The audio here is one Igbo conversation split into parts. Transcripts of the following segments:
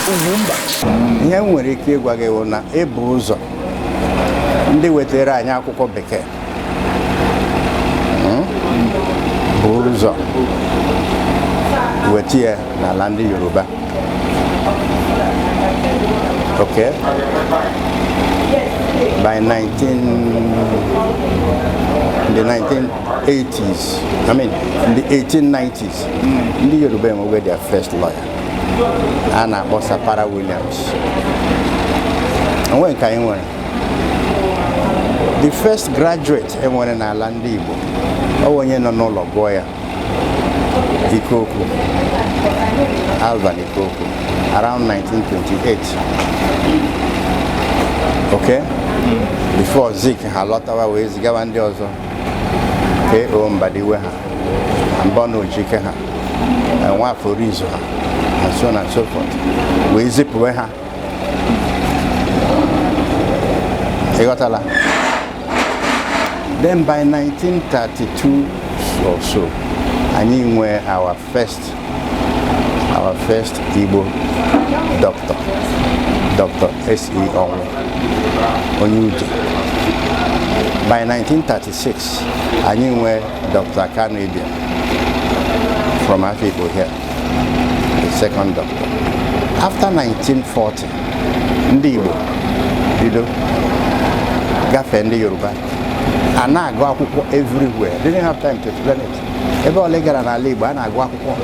Ugwumba. Ihe m nwere ike ịgwa gị bụ na ebu ụzọ ndị wetara anyị akwụkwọ bekee bụ ụzọ weta ya n'ala ndị Yoruba. Okay, by 19 in the 1980s, I mean in the 1890s, ndị Yoruba enwego their first lawyer a na-akpọ Sapara Williams. Onwe nke anyị nwere, the first graduate enwere n'ala ndị Igbo, ọ bụ onye nọ n'ụlọ gụọ ya, Ikoku, Alvan Ikoku, around 1928. Okay, before Zik ha lọtawa wee zigawa ndị ọzọ, K.O. Mbadiwe ha, Mbọna Ojike ha, Nwafọ Orizu ha, and so on and so forth, wee zipụwe ha. Ịghọtala? Then by 1932 or so, anyị nwee our first Igbo doctor, Dr. S.E. Onwu, onye Uje. By 1936, anyị nwee Dr. Kanu Ibia from Afikpo here, the second doctor. After 1940, ndị Igbo bido gafee ndị Yoruba, a na-agụ akwụkwọ everywhere. Didn't have time to explain it. Ebe ole gara n'ala Igbo, a na-agụ akwụkwọ.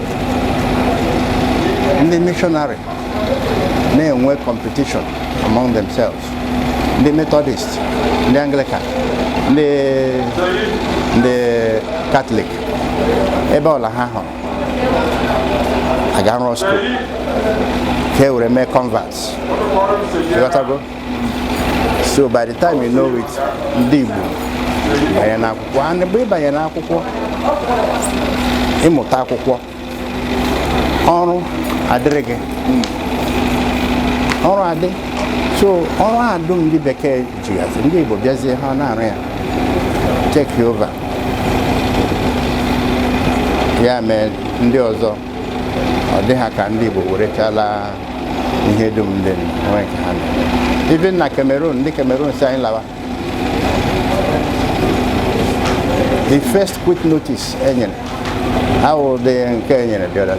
Ndị missionary na-enwe competition among themselves, ndị Methodist, ndị Anglican, ndị Catholic, ebe ọla ha hụrụ aga rụọ school ka e were mee converts. Ịghọtago? So by the time you know it, ndị Igbo banye n'akwụkwọ. And mgbe ị banye n'akwụkwọ, ịmụta akwụkwọ, ọrụ adịrị gị, ọrụ adị. So ọrụ a dum ndị bekee jigazi, ndị Igbo bịazie, ha na-arụ ya, take over. Ya mee ndị ọzọ ọ dị ha ka ndị Igbo werechala ihe dum ndị nwee nke ha na-eme. Even na Cameroon, ndị Cameroon si anyị lawa. The first quit notice enyere awụ dị nke enyere the other.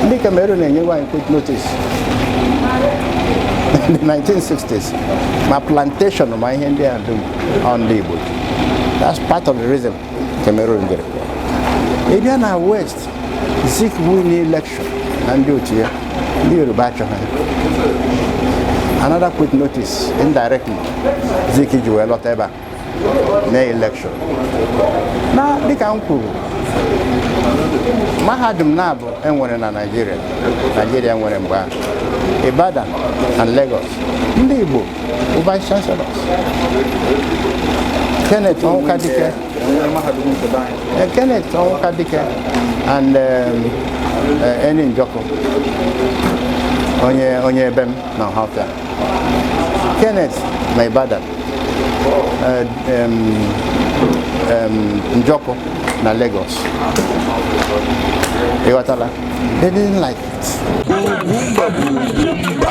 Ndị Cameroon enyewa anyị quit notice in the 1960s, ma plantation ma ihe ndị a dum, ọ ndị Igbo. That's part of the reason Cameroon jere. Ị bịa na West, Zik win election na ndị otu ya, ndị Yoruba achọghị ya. Another quit notice indirectly Zik ji wee lọta ebe a na election. Na dịka m kwuru, mahadum na-abụ enwere na Nigeria, Nigeria nwere mgbe ahụ, Ibadan and Lagos, ndị Igbo bụ vice chancellors. Kenneth Onwukadike, Enwere mahadum nke be anyị. Kenneth Onwukadike and Eni Njoku, onye ebe m na Ọhafịa. Kenneth na Ibadan, Njoku na Lagos. Ịghọtala? They didn't like it. Ugwumba bụ Ugwumba.